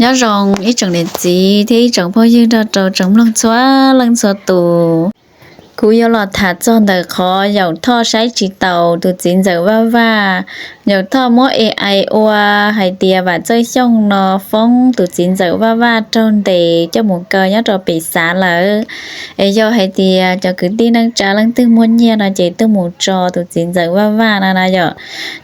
Nyob zoo ib tsoom niam txiv thiab ib tsoom phooj ywg nrog rau tsoom mloog txhua leej txhua tus. Kuv yuav los tham txog ntawm qhov Yaum Thoj saib tsis taus tus txiv ntxawm Vaj Vaj. Yaum Thoj muab A I ua hais tias Vam Txawj Xyooj no foob tus txiv ntxawm Vaj Vaj raug ntes coj mus kaw nyob rau pem xav lawm. Es yog hais tias cov kwv tij neej tsa leej twg muaj nyiaj no ces tuaj mus tso tus txiv ntxawm Vaj Vaj no na yom.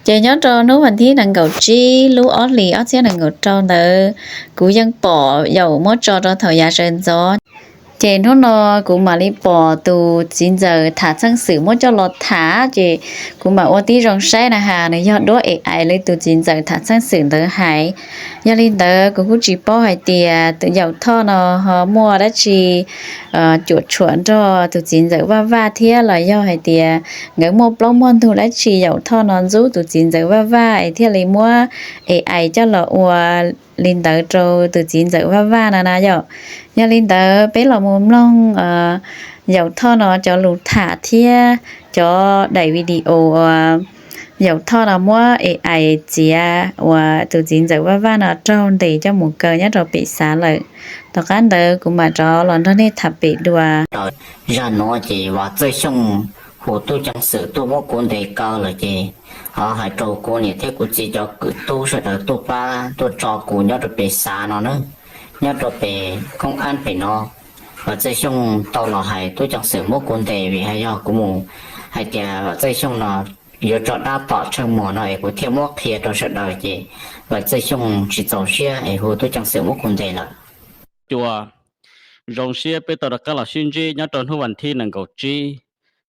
Ces nyob rau hnub vas thib nees nkaum tsib lub ob hlis ob txhiab nees nkaum rau ntawd, kuv yeej pom Yaum muab tso rau thaum yav sawv ntxov. Ces hnub no kuv mam li pom tus txiv ntxawm tham txheej xwm muab coj los tham, ces kuv mam ua tib zoo saib na has nws yog duab A I li tus txiv ntxawm tham txheej xwm ntawd hais. Yog li ntawd kuv kuj tsis paub hais tias tus Yaum Thoj no ho muaj dab tsi cuam tshuam nrog tus txiv ntxawm Vaj Vaj thiab los yog hais tias nkawd muaj plaub muaj ntug dab tsi Yaum Thoj no ntxub tus txiv ntxawm Vaj Vaj es thiaj li muab A I coj los ua li ntawd rau tus txiv ntxawm Vaj Vaj no na yom. Yog li ntawd peb los mus mloog Yaum Thoj no cov lus tham thiab cov daim video uas Yaum Thoj no muab A I txiav uas tus txiv ntxawm Vaj Vaj no raug ntes coj mus kaw nyob rau pem xav lawm. Tom qab ntawd kuv mam rov los nrog nej tham pem dua. Zaj nuav ces Vam Txawj Xyooj hu tub ceev xwm tuaj muab kuv ntes kaw lawm ces ho hais rau kuv niam thiab kuv txiv cov kwv tub sawv daws tuaj pab tuaj tso kuv nyob rau pem xav no na, nyob rau pem koob ab pem no. Vam Txawj Xyooj tau los hais tub ceev xwm muab kuv ntes vim hais yog kuv mus hais tias Vam Txawj Xyooj no yuav tso dab tom Tsheej Muas no es kuv thiaj muab qhia rau sawv daws ces Vam Txawj Xyooj tsis txaus siab es hu tub ceev xwm muab kuv ntes lawm. Cua, zoo siab peb tau rov qab los sib ntsib nyob rau hnub vas thib nees nkaum tsib,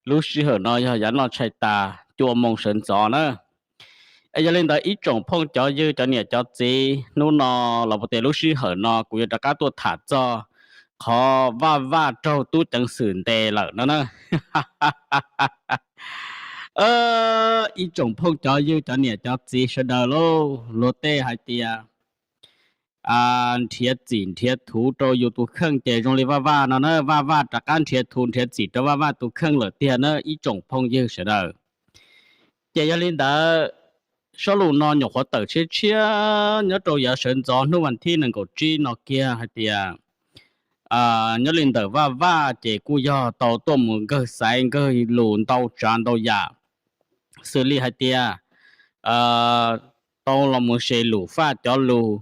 lub sij hawm no yog yav noj tshais tas cua moo sawv ntxov na. Es yog li ntawd ib tsoom phooj cov ywg cov niam cov txiv, hnub no los puas tias lub sij hawm no kuv yuav rov qab tuaj tham txog qhov Vaj Vaj raug tub ceev xwm ntes lawm no na. Ib tsoom phooj cov ywg cov niam cov txiv sawv daws lauj, luag tej hais tias nrhiav txim nrhiav thuv rau yus tus kheej ces zoo li Vaj Vaj no na, Vaj Vaj rov qab nrhiav thuv nrhiav txim rau Vaj Vaj tus kheej lawm tiag na ib tsoom phooj ywg sawv daws. Ces yog li ntawd, sob lus no nyuam qhuav tawm tshiab tshiab nyob rau yav sawv ntxov hnub vas thib nees nkaum tsib no kiag hais tias nyob li ntawm Vaj Vaj ces kuj yog tau tuaj mus nkawg xaiv nkawg lus ntau tsav ntau yam, xws li hais tias tau los mus se Lus Faj cov lus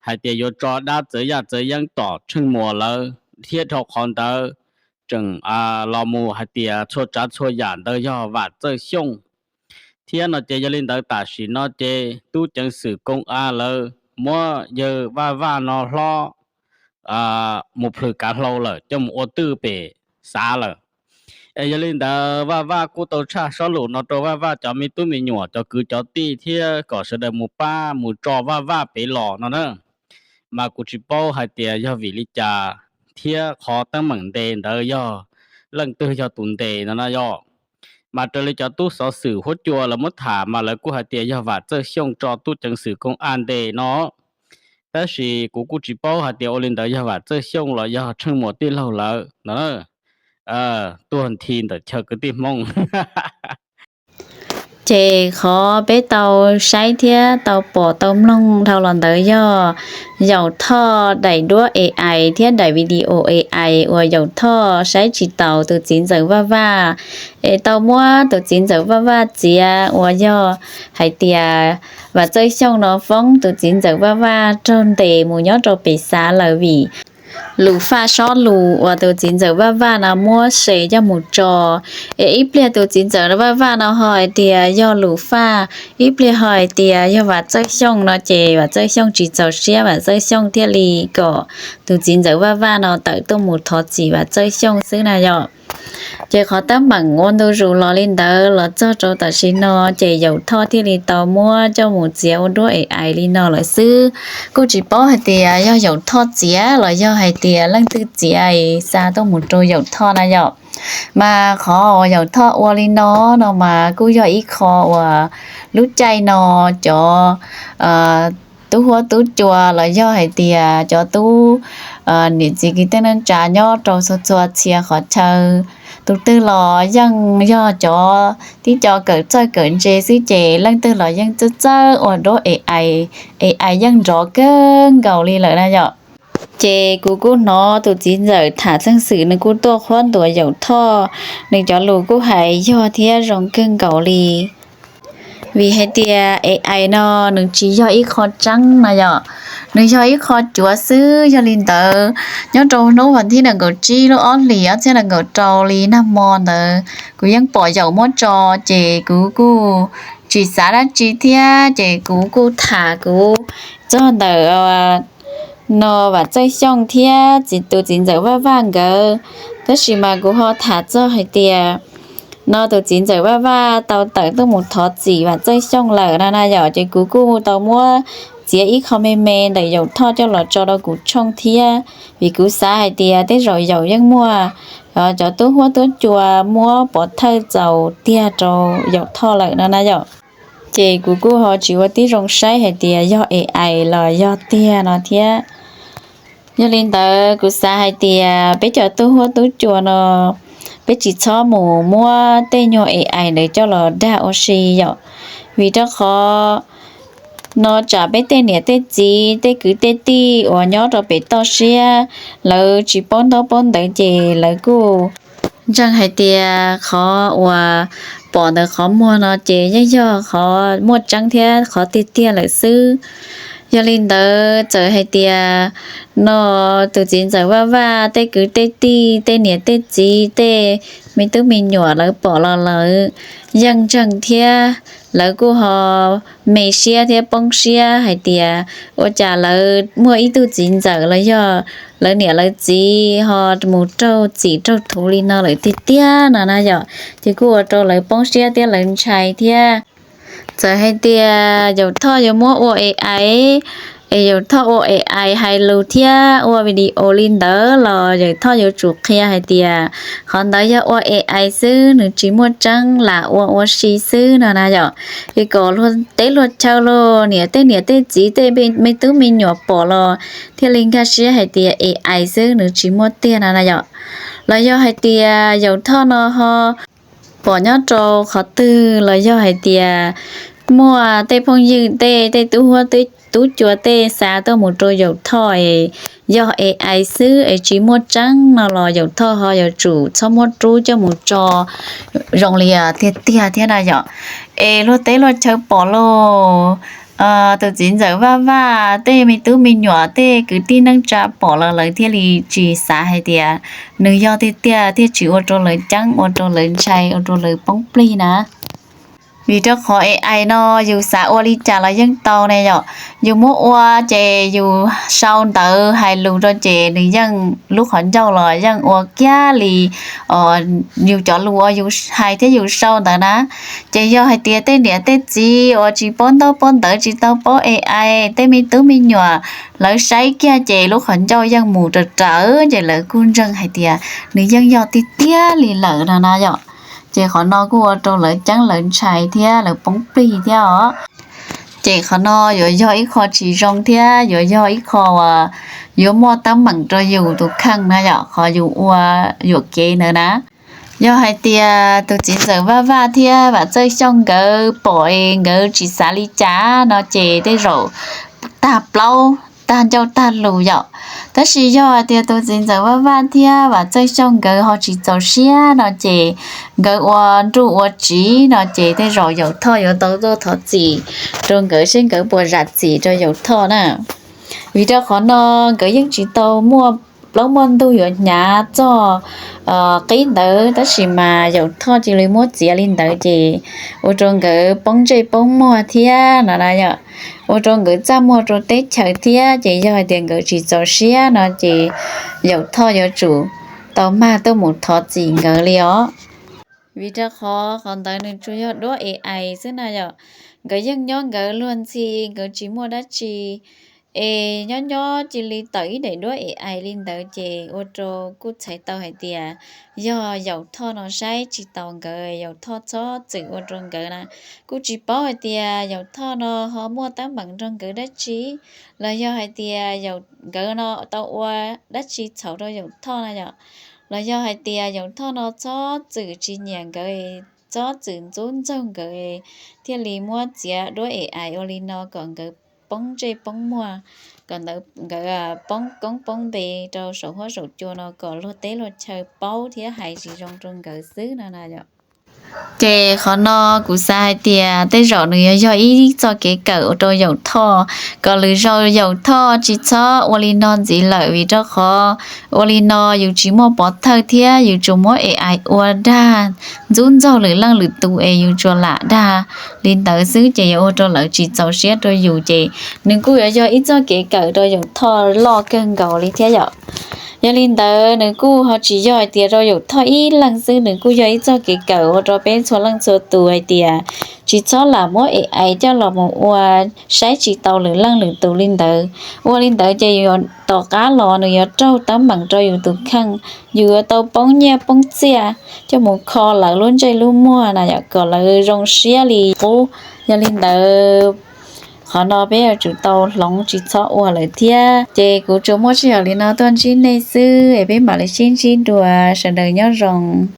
hais tias yuav tso dab txawv yaj txawv yeeb tom Tsheej Muas lawv thiab dhau qhov ntawd tseem los mus hais tias txhua tsav txhua yam ntawd yog Vam Txawj Xyooj thiab no ces yog li ntawd tam sim no ces tub ceev xwm koom av lawv muab yawg Vaj Vaj no hlob mus plhws kav hlau lawm coj mus ua twj pem xav lawm. Es yog li ntawd Vaj Vaj kuj tau tshaj sob lus no rau Vaj Vaj cov me tub me nyuam cov kwv cov tij thiab kom sawv daws mus pab mus tso Vaj Vaj pem los no na. Mas kuv tsis paub hais tias yog vim li cas thiab qhov teeb meem ntes ntawd yog leej twg yog tus ntes no na yog. Mas raws li cov tub xov xwm huab cua lawv muab tham mas lawv kuj hais tias yog Vam Txawj Xyooj tso tub ceev xwm koom av ntes no. Tab sis kuv kuj tsis paub hais tias ua li ntawd yog Vam Txawj Xyooj los yog Tsheej Muas tij laug lawv no. Tuag nthi ntawm chaw kwv tij Hmoob. Ces qhov peb tau saib thiab tau pom tau mloog dhau los ntawd yog Yaum Thoj daim duab A I thiab daim video A I uas Yaum Thoj saib tsis taus tus txiv ntxawm Vaj Vaj, es tau muab tus txiv ntxawm Vaj Vaj txiav uas yog hais tias Vam Txawj Xyooj no foob tus txiv ntxawm Vaj Vaj raug ntes mus nyob rau pem xav lawm vim Lus Faj sob lus uas tus txiv ntxawm Vaj Vaj no muab se coj mus tso. Es ib pliag tus txiv ntxawm Vaj Vaj no ho hais tias yog Lus Faj, ib pliag ho hais tias yog Vam Txawj Xyooj no ces Vam Txawj Xyooj tsis txaus siab, Vam Txawj Xyooj thiaj li kom tus txiv ntxawm Vaj Vaj no tawm tuaj mus thov txim Vam Txawj Xyooj xwb na yom. Ces qhov teeb meem ua ntu zus los li ntawd los txog rau tam sim no ces Yaum Thoj thiaj li tau muab coj mus txiav ua duab A I li no lawm xwb. Kuj tsis paub hais tias yog Yaum Thoj txiav los yog hais tias leej twg txiav xa tuaj mus rau Yaum Thoj na yom. Mas qhov uas Yaum Thoj ua li no no mas kuj yog ib qho uas lub caij no cov tub huab tub cua los yog hais tias cov tub niam txiv kwv tij neej tsa nyob rau txhua txhua txhia qhov chaw, tus twg los yeej yog cov tib co kawm txawj kawm ntse xwb ces leej twg los yeej txawj txawj ua duab A I, A I yeej nrov kawg nkaus li lawm na yom. Ces kuv kuj hnov tus txiv ntxawm tham txheej xwm nws kuj tuaj qhuab ntuas Yaum Thoj, nws cov lus kuj hais yog thiab zoo kawg nkaus li. Vim hais tias A I no nws tsis yog ib qho tseeb no yom, nws yog ib qho cuav xwb. Yog li ntawd, nyob rau hnub vas thib nees nkaum tsib lub ob hlis ob txhiab nees nkaum rau li nag hmo ntawd kuv yeej pom Yaum muab tso, ces kuv kuj tsis xav dab tsi thiab ces kuv kuj tham kuv txog ntawm no Vam Txawj Xyooj thiab tus txiv ntxawm Vaj Vaj nkawd. Tab sis mas kuv ho tham txog hais tias no tus txiv ntxawm Vaj Vaj tau tawm tuaj mus thov txim Vam Txawj Xyooj lawm no na yom, ces kuv kuj tau muab txiav ib qho me me ntawm Yaum Thoj coj los tso rau kuv tshooj thiab, vim kuv xav hais tias tej zaum Yaum yeej muaj cov tub huab tub cua muab pov thawj txaus tiag rau Yaum Thoj lawm no na yom. Ces kuv kuj ho tsis ua tib zoo saib hais tias yog A I los yog tiag no thiab. Yog li ntawd kuv xav hais tias peb cov tub huab tub cua no, peb tsis txhob mus muab tej nyuag A I ntawd coj los dag ua si yom, vim rau qhov no tsam peb tej niam tej txiv tej kwv tej tij uas nyob rau pem toj siab, lawv tsis paub ntaub paub ntawv ces lawv kuj ntseeg hais tias qhov uas pom ntawm qhov muag no ces yeej yog qhov muaj tseeb thiab qhov tiag tiag lawm xwb. Yog li ntawd txawm hais tias no tus txiv ntxawm Vaj Vaj tej kwv tej tij tej niam tej txiv tej me tub me nyuam lawv pom los lawv yeej ntseeg thiab lawv kuj ho me siab thiab poob siab hais tias ua cas lawv muaj ib tug txiv ntxawm los yog lawv niam lawv txiv ho mus raug txim raug thuv li no lawm tiag tiag no na yom, ces kuj ua rau lawv poob siab thiab lawv ntshai thiab. Txawm hais tias Yaum Thoj yuav muab ua A I, es Yaum Thoj ua A I hais lus thiab ua video li ntawd los Yaum Thoj yuav tsum qhia hais tias qhov ntawd yog ua A I xwb, nws tsis muaj tseeb, lam ua ua si xwb no na yom. Es kom luag teb luag chaw los niam tej niam tej txiv tej me tub me nyuam pom los thiaj li nkag siab hais tias A I xwb, nws tsis muaj tiag no na yom. Los yog hais tias Yaum Thoj no ho pom nyob rau qhov twg los yog hais tias muaj tej phooj ywg tej tej tub huab tub cua tej xa tuaj mus rau Yaum Thoj es yog A I xwb es tsis muaj tseeb no los Yaum Thoj ho yuav tsum txhob muab rub coj mus tso zoo li tiag tiag thiab na yom. Es luag teb luag chaw pom los tus txiv ntxawm Vaj Vaj tej me tub me nyuam tej kwv tij neej tsa pom los lawv thiaj li tsis xav hais tias nws yog tiag tiag thiaj tsis ua rau lawv ceeb, ua rau lawv ntshai, ua rau lawv poob plig na. Vim rau qhov A I no yus xav ua li cas los yeej tau ne yom. Yus muab ua ces yus sau ntawv hais lus rau ces nws yeej lub qhov ncauj los yeej ua kiag li yus cov lus uas yus hais thiab yus sau ntawd na. Ces yog hais tias tej niam tej txiv uas tsis paub ntaub paub ntawv tsis tau paub A I, tej me tub me nyuam lawv saib kiag ces lub qhov ncauj yeej mus raws raws ces lawv kuj ntseeg hais tias nws yeej yog tiag tiag li lawm no na yom. Ces qhov no kuj ua rau lawv ceeb lawv ntshai thiab lawv poob plig thiab os. Ces qhov no yuav yog ib qho tsis zoo thiab yuav yog ib qho uas yuav muaj teeb meem rau yus tus kheej na yom, qhov yus ua yuam kev ntawd na. Yog hais tias tus txiv ntxawm Vaj Vaj thiab Vam Txawj Xyooj nkawd pom es nkawd tsis xav li cas no ces tej zaum tag plaub tag ncauj tag lus yom. Tab sis yog hais tias tus txiv ntxawm Vaj Vaj thiab Vam Txawj Xyooj nkawd ho tsis txaus siab no ces nkawd ua nruj ua tsiv no ces tej zaum Yaum Thoj yuav tau tuaj thov txim rau nkawd seb nkawd puas zam txim rau Yaum Thoj na. Vim rau qhov no nkawd yeej tsis tau muaj plaub muaj ntug yuav hnyav txog qib ntawd, tab sis mas Yaum Thoj cia li muab txiav li ntawd ces ua rau nkawd poob ntsej poob muag thiab no na yom. Ua rau nkawd txaj muag rau teb chaws thiab, ces yog hais tias nkawd tsis txaus siab no ces Yaum Thoj yuav tsum tau mag tuaj mus thov txim nkawd li os. Vim rau qhov qhov ntawd nws tsuas yog duab A I xwb na yom. Nkawd yeej nyob nkawd luag ntxhi, nkawd tsis muaj dab tsi Es nyob nyob cia li tawm ib daim duab ais li ntawd ces ua rau kuj txhais tau hais tias yog Yaum Thoj no saib tsis taus nkawd, Yaum Thoj txhob txwm ua rau nkawd na. Kuj tsis paub hais tias Yaum Thoj no ho muaj teeb meem nrog nkawd dab tsi, los yog hais tias Yaum, nkawd no tau ua dab tsi txhaum rau Yaum Thoj na yom. Los yog hais tias Yaum Thoj no txhob txwm tsis nyiam nkawd, txhob txwm ntxub ntxaug nkawd, thiaj li muab txiav duab ais ua li no kom nkawd poob ntsej poob muag, kom nkawd poob koob poob npe rau saum huab saum cua no kom luag teb luag chaw paub thiab hais tsis zoo rau nkawd xwb no na yom. Ces qhov no kuv xav hais tias tej zaum nws yuav yog ib txoj kev kawm ua rau Yaum Thoj, kom lwm zaus Yaum Thoj tsis txhob ua li no ntxiv lawm, vim rau qhov ua li no yus tsis muaj pov thawj thiab yus tsuas muab ais ua dag ntxub ntxaug lwm leej lwm tus es yus tsuas lam dag li ntawd xwb ces yuav ua rau lawv tsis txaus siab rau yus ces nws kuj yuav yog ib txoj kev kawm rau Yaum Thoj loj kawg nkaus li thiab yom. Yog li ntawd nws kuj ho tsis yog hais tias rau Yaum Thoj ib leeg xwb, nws kuj yog ib txoj kev kawm ua rau peb txhua leej txhua tus hais tias tsis txhob lam muab ais coj los mus ua saib tsis taus lwm leej lwm tus li ntawd. Ua li ntawd ces yus tom qab los nws yuav raug teeb meem rau yus tus kheej, yus yuav tau poob nyiaj poob txiaj coj mus kho lawv lub ntsej lub muag na yom, kom lawv zoo siab li qub. Yog li ntawd qhov no peb yuav tsum tau hloov tsis txhob ua lawm thiab. Ces kuv tsuas muaj sij hawm li no tuaj ntsib nej xwb es peb mam li sib ntsib dua, sawv daws nyob zoo.